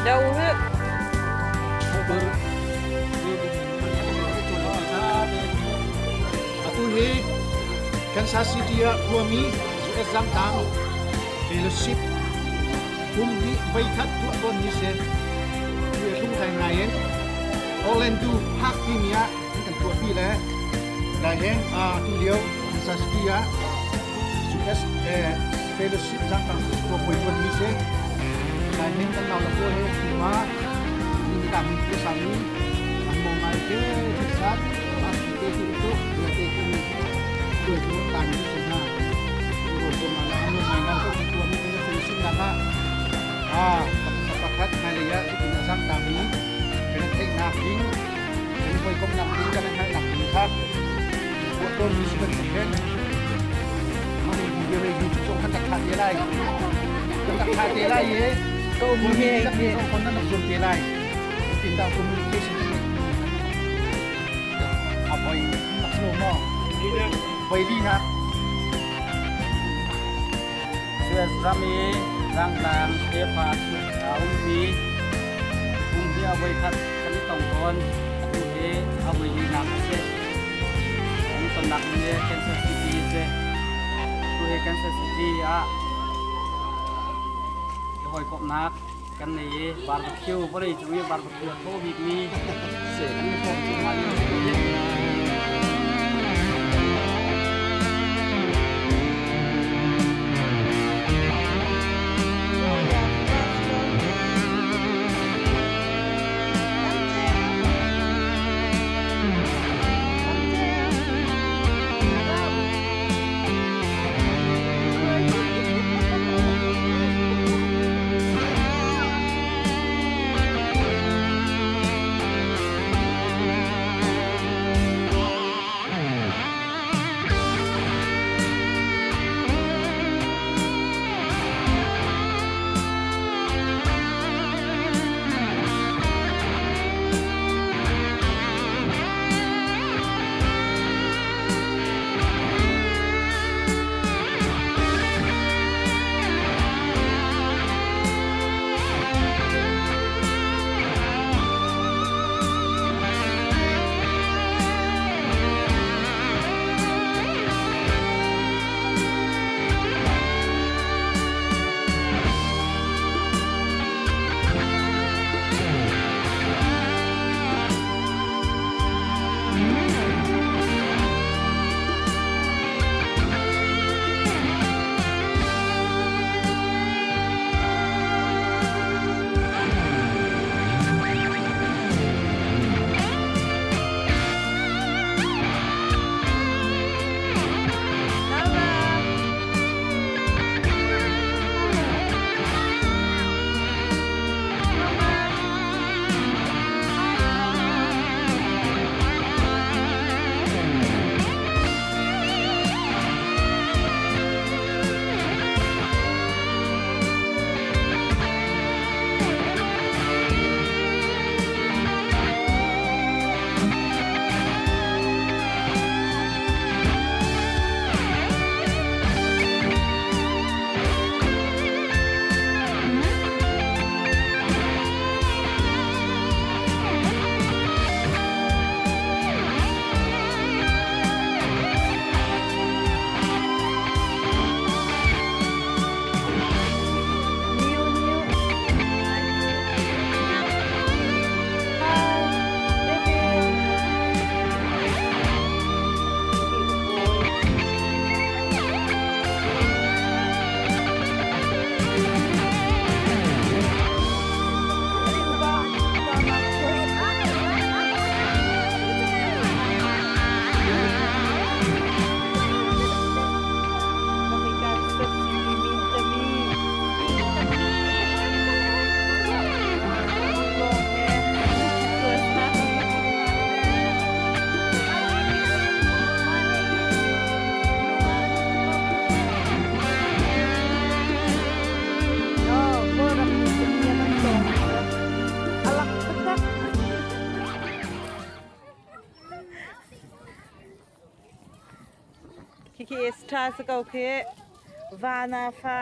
Do hi. Atu hi Kansas City ah khuami US Zangtang Fellowship kum hnih voikhat tuah tawn ni si. Tu hlunghlai ngai in Orlando Park timi ah an kan tuahpi le lai he tu lio Kansas City ah US Fellowship Zangtang khua puai tuan mi si. Lai heng kan nau le pawl he ma ni ta mi pu sang mi an mo ngai te sat te ti tu te ti tu tu tan mi si na ro ko ma la anu ngai na ko tu mi kan fellowship na ka a pakhat ngai le ya ti na zang ta mi kan theih nak ding kan hoi kom nak ding kan hngalh nak ding kha buat ton mi si kan hen mani video le YouTube song kan tak tha te lai kan tak tha te lai ye Ko mu he he kon nan zoom te lai tin da communication a voi tak lo mo voi li na US ram i rangtlang tefa a ummi kum hi a voi khat kan i tong tawn. Atu hi a voi linak a si. Kan i tonnak hi Kansas City a si. Atu hi Kansas City ah i hawikomhnak kan nei i barbecue vawlei cung i barbecue a thaw bikmi kan i hrawm cuahmah lio a si. Khi tha sa ko khi vana fa.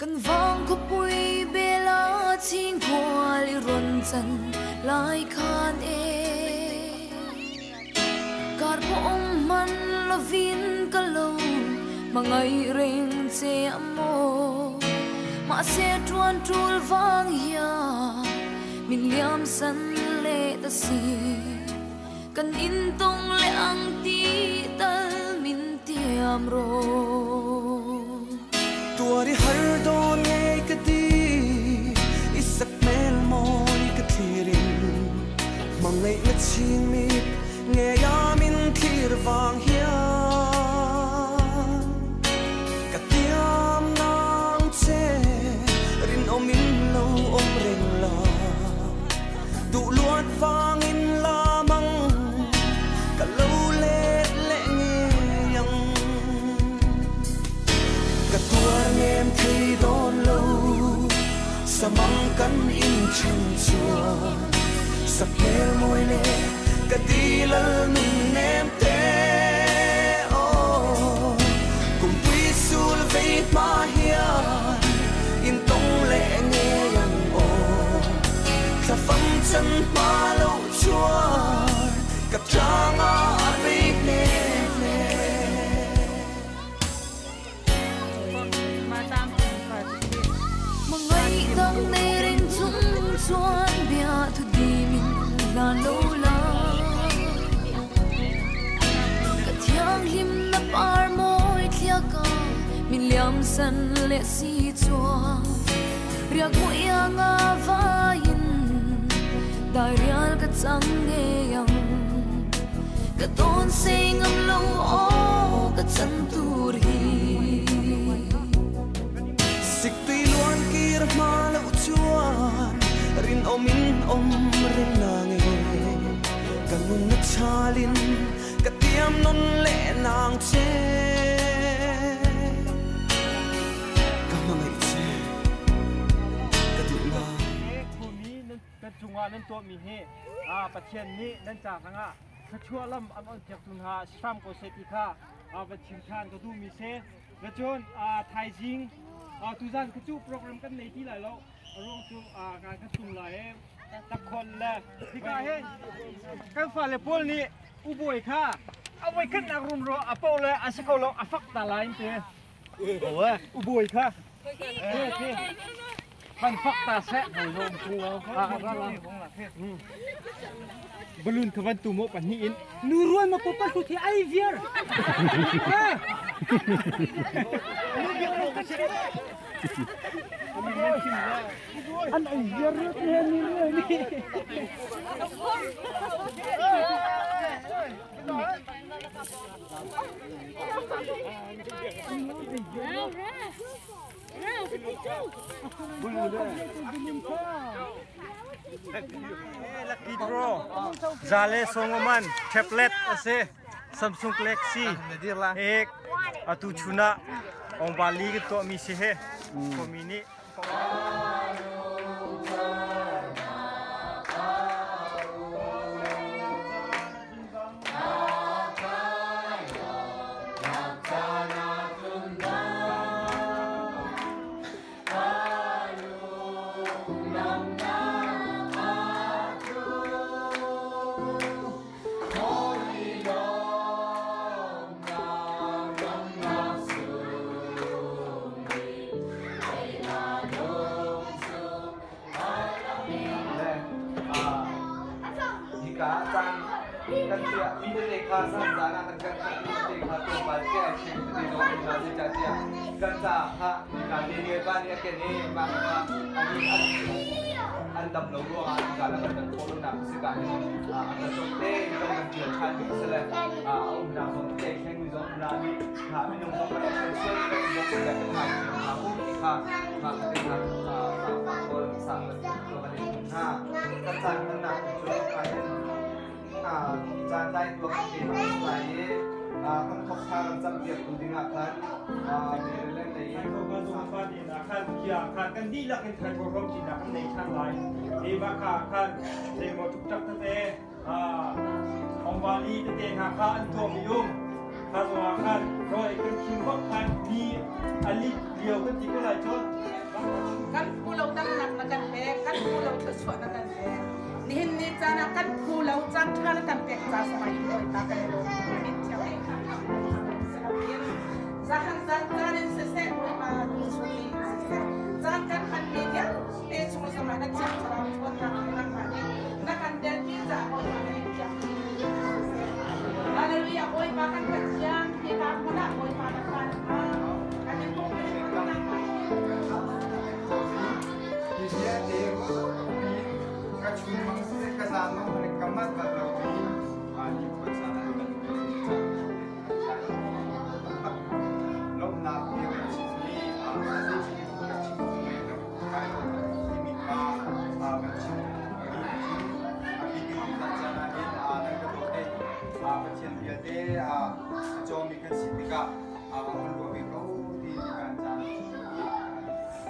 Kan vang khawpui bela chingkhual i rawn chan lai khan e. Kar pawh awm hman lovin ka lo hmangaih reng che a maw. Mahse tuan tul vang hian min liam san leh ta si. Kan intawng leh ang tih tal min tiam rawh. Tuar i har dawn ngei ka ti, i sak hmel mawi ka thlir in hmangaihna chhingmit ngeia min thlir vang hian ka tiam nang che rinawm in lo awm reng la duh luat vangin lamang ka lo let leh ngei ang ka tuar ngem thei dawn lo samang kan inthen chuan sakhmel mawi leh ka dilal nun nem te aw kumpui sul vei hma hian intawng leh ngei ang aw thlafam chan hma loh chuan ka tlanga rei hle hle. Hmangaih dang nei reng chung chuan biathu dimin hlan lo la. Ka thianghlimna par mawi thliak a, min liam san leh si chuan riak hmuh ianga vaiin dairial ka chang ngei ang. Ka tawn sei ngam lo aw ka chan tur hi. Siktui luan kir hma loh chuan rinawm in awm reng nang e. Ka nunna chalin ka tiam nawn leh nang che. Ka hmangaih che ka duh lai. Khuami nan cungah nan tuahmi hi Pathian nih nan ca hrangah thluachuah lam an onpiaktu hna si hram ko seh ti kha van chim ṭhan ka duhmi si. Cun thaizing tuzan kha cu program kan nei ti lai lo. A ruang cu ngai kan sung lai i takhon le hika hin kan fale pawl nih ubawi kha a voikhatnak rumro a poh le a si kho lo a fak ta lai te. Ubawi kha kan fak ta seh. Balloon kha van tu mo pahnih in nu ruan ma pa tu thi ai viar. An ai viar ru ti ni ni. Lucky draw Zale Songoman tablet a si Samsung Galaxy ek atu chun ah Ongbali kan tuahmi si he khuami nih. Hika caan kan chiah mi tete kha zan zan ah kan kan mi tete kha tlawmpal ke ai ṭhen tete zong an hna zeicahtiah kan caah kha hika te nih pa nih a ken i mah kha an dam lo ruangah hika le kan kan khawh lonak a si ka hin a kan cawk te zong kan ṭial ṭhan mi a si le a umnak zong te thleng mi zong um la mi kha minung zong kan ṭhen sual kan zong kan kan ngai thiam hna u ti kha mah kha te kha mah kawl sa kan in hna kan caan hmannak cu ahhin caan tlai tuak te hna lai i kan thok kha kan cam piak tu dingah khan Maryland lei khan kia khan kan dihlak in thai rom ṭinak kan nei ṭhan lai e mah kha khan zeimaw ṭukṭak tete ongwali tete hna kha an tuah mi um. Kha zongah khan rawl kan khim bak khan mi a lit lio kan ti ko lai cun. Kan phu lo damnak na kan pek, kan phu lo thluachuah na kan pek. Nihin ni caan ah kan phu lo caan ṭha na kan pek ca sungah in Bawipa kan i lawm. Min thiang nih Zahan zan caan in siseh, Bawipa tu chung in siseh, caan kan hmanmi vialte chung zongah na thiang thlarau ṭhawnnak le nangmah nih na kan telpi caah Bawipa na in thiang Hallelujah Bawipa kan Pathian hika hmun ah Bawipa na phan kan in pum Hi vialte ka chung mang siseh ka zan mang hmanh ka manh bal lo mi ni khua caan ah kan lawmhnak bia kan chimmi zeitluk in ka chim lo kai timi kha kan chim a bik in tuzan caan ah hin nan ka dawt i Pathian vialte a cawmi kan si tikah kan ruah ve ko ti kan caan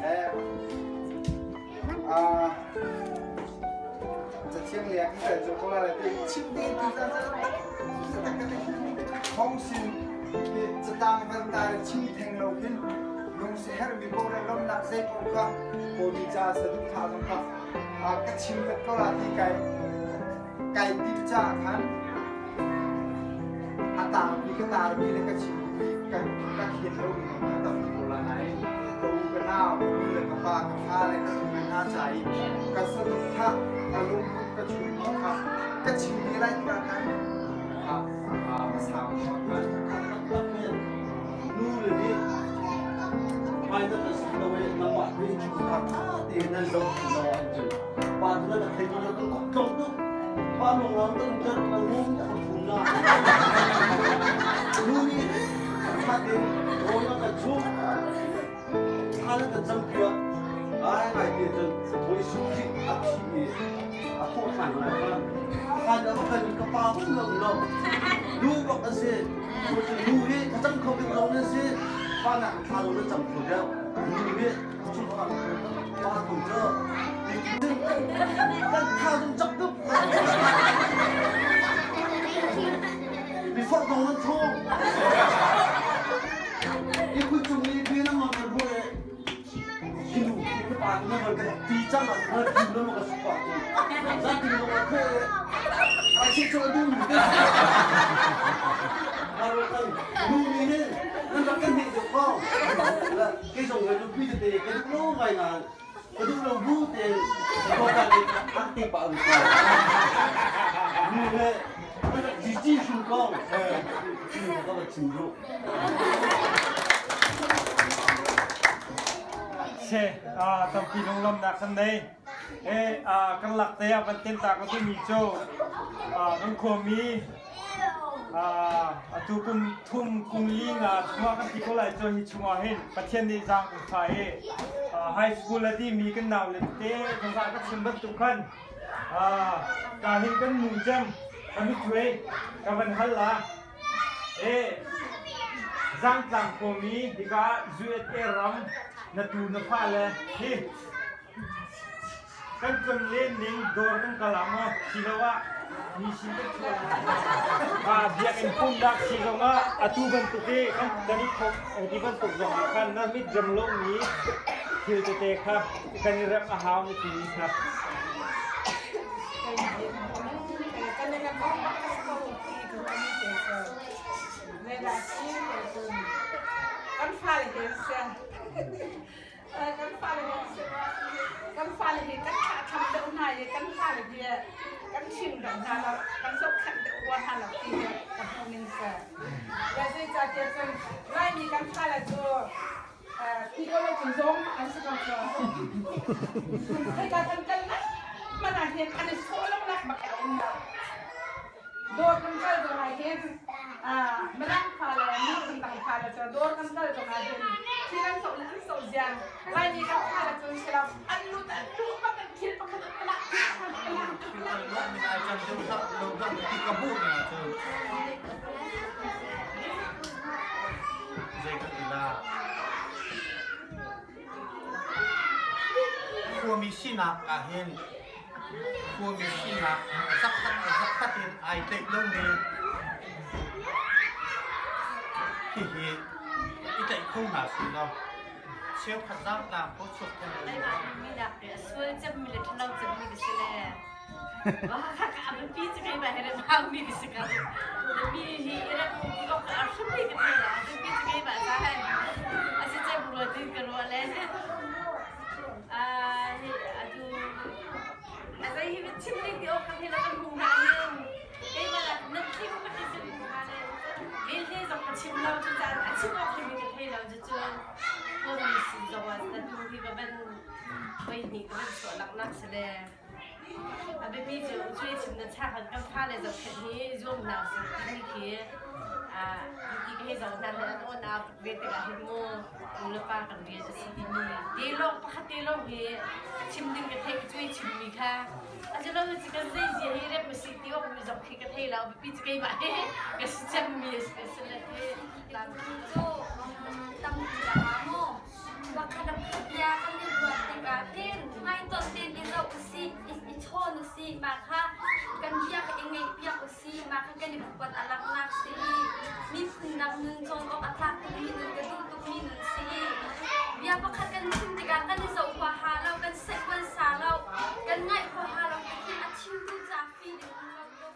le Cathiang lei ah kan kal cu ko lai ti chim ding tu zan zan Hong sin catang van tar chim theng lo khin lung si herh mi ko le lomnak zei ko kha kawmi ca saduh tha zong kha ka chim vet ko la ti kai kai tip ca khan a tang mi ka tar mi le ka chim mi ka ka khen lo mi ka tam ko la nai ka u ka nau ka nu le ka pa ka fa le ka tu le hna ca i ka saduh tha ka lungput ka chung mi kha ka chim mi lai tikah khan kha ka sau kan nu le nih hmai na kan sak lo i nangmah nih innchungkhar ṭha tein nan zoh lo an ti. Pa cu nan thei lo kan kok tlong tuk. Pa lawng lawng kan umter na nu nih a kan phum na. Nu nih ṭha tein rawl a kan chumh. Thla nan kan campiak. Ai ngai te cun Bawi Jesuh Khrih a thi i a thawh ṭhan lai khan khan a va kal i ka pa hum lo lo. Nu bak an si. Nu hi thlacam kho ding zong nan si. Pa nak thla zong nan cam kho deuh. Nu hi chungkhar pa tu cu kan tha zong cak tuk. Before dong nan thong. I kun chung i bia na mang kan hmuh i hi nu hi ka pa na van ka ti cang ah na ti na ma ka supa tu. Za ti no ma kho a chi cho du mi te. Maro kan nu ni hin nan rak kan heh deuh ko. La kei zong ve nu pi te ka duh lo ngai na ka duh lo bu te ko ka ni ak te pa ru ko. Nu he ji ji shu ko. Ka va chim ru. Se tampi lunglamnak kan nei. E kan lak te ah van ten ta ka timi cu kan khuami atu kum thum kum li nga chungah kan ti ko lai cu hi chungah hin Pathian nih zaang kan fai i high school a ti mi kan nau le te zongah ka chim bantuk khan ka hin kan nu cem ka mithuai ka van hal la e Zangtlang khuami hika USA ram na tu na fa le hi Kan tlonlen ning dawr kan kal ah maw siloah mi sin kan chuah ah biakinn pumhnak si zongah atu bantuk i kan i thawk ti bantuk zong ah khan na mit rem lomi thil tete kha kan i remh a hau na timi kha. Kan fale he Kan fale he kan fale hi kan thlahthlam deuh hna i kan fale hi kan chim deuh hna lo, kan zohkhenh deuh rua hna lo ti hi ka hmuh ning si. Le zeicahtiah cun Laimi kan fale cu ti ko lo cun zawng an si ko cu. Hika kan kal man ah hin an i sawh lo nak bak a um lo. Dawr kan kal zongah hin Mirang fale, miphun dang fale cu dawr kan kal zongah hin thil an zoh le an zoh ziar. Laimi kan fale cu silo an lut an luh bak in thil pakhat an lak an lak an lak. Khuami sinak ah hin khuami sinak zakhat zakhat in ai tlaih lomi Hihi i tlaih kho hna sih law cheukhat zaangtlang pawl chuak theng lo ding. Minak a sual cemmi le ṭhalo cemmi ka si le a biapi cu keimah he rem mi ka si ko. Mi hi i rem ti awk a hrimmi ka thei lo. A biapi cu keimah ca he a si cem rua tin ka ruah le atu a zei hi chim ding ti awk ka thei lo. Kan hung hna hin keimah nan tling ka ti sim hna le vel he zong ka chim lo cu caan a chim awk hrim ka thei lo. Cu kawlmi sin zong ah atu hi ka van voi hnih ka van chuah laknak si le a biapi cu cuai chim na chak kan fale zohkhenh hi zuam hna usih timi khi ti ka hei zoh hna hin an awn au tuk ve tikah hin mu nu le pa kan rian a si timi te lawng pakhat te lawng hi chim ding ka thei. Cuai chimmi kha a cu lo cu kan zei zia hi rem a si ti awk mi zong khi ka thei lo. Biapi cu keimah hi ka si cemmi a si ka si le hi cu tampi ah mu pakhat bia kan i ruat tikah hin hmaitonh tein i zoh usih, i chawn usih, mah kha kan bia kha i ngaihpiak usih. Mah kha kan i upat a langhnak si i miphun dang nun cawn awk a tlak tukmi nun, ka duh tukmi nun si i bia pakhat kan chim tikah kan i zoh huaha lo, kan seih sa lo, kan ngaih huaha lo tikhin a chimtu ca feeling um lo tuk.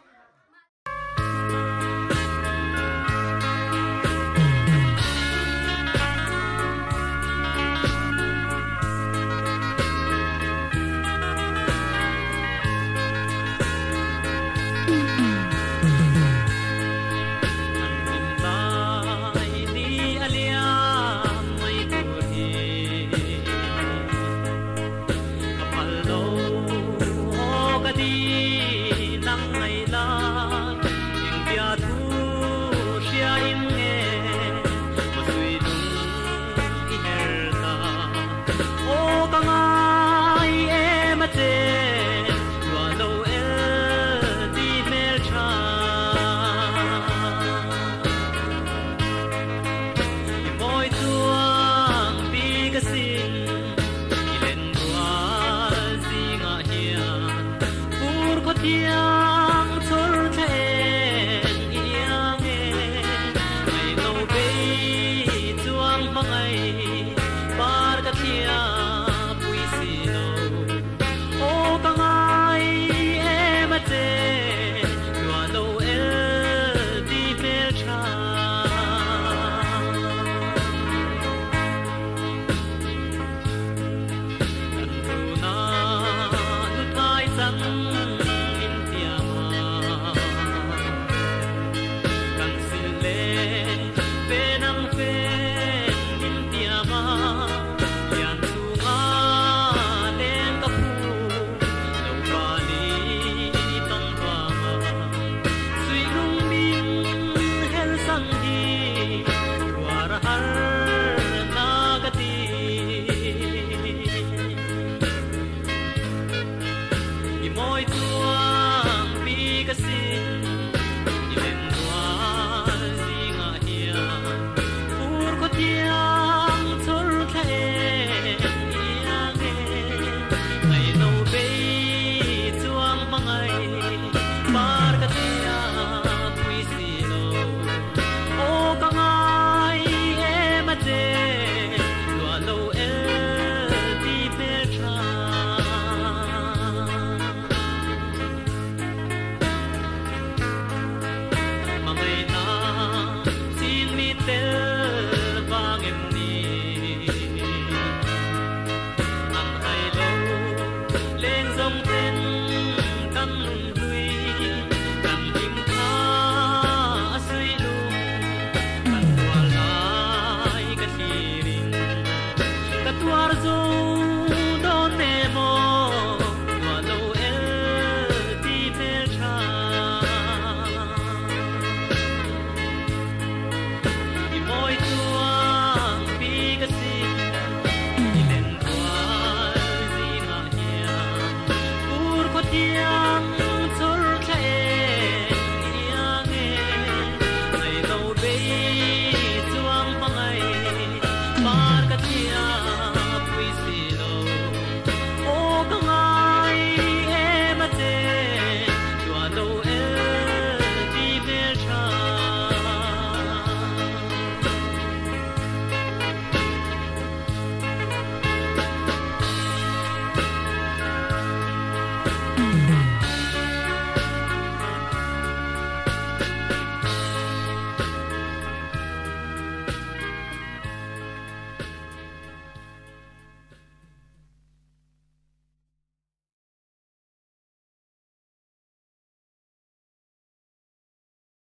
Par ka tia pui si lo.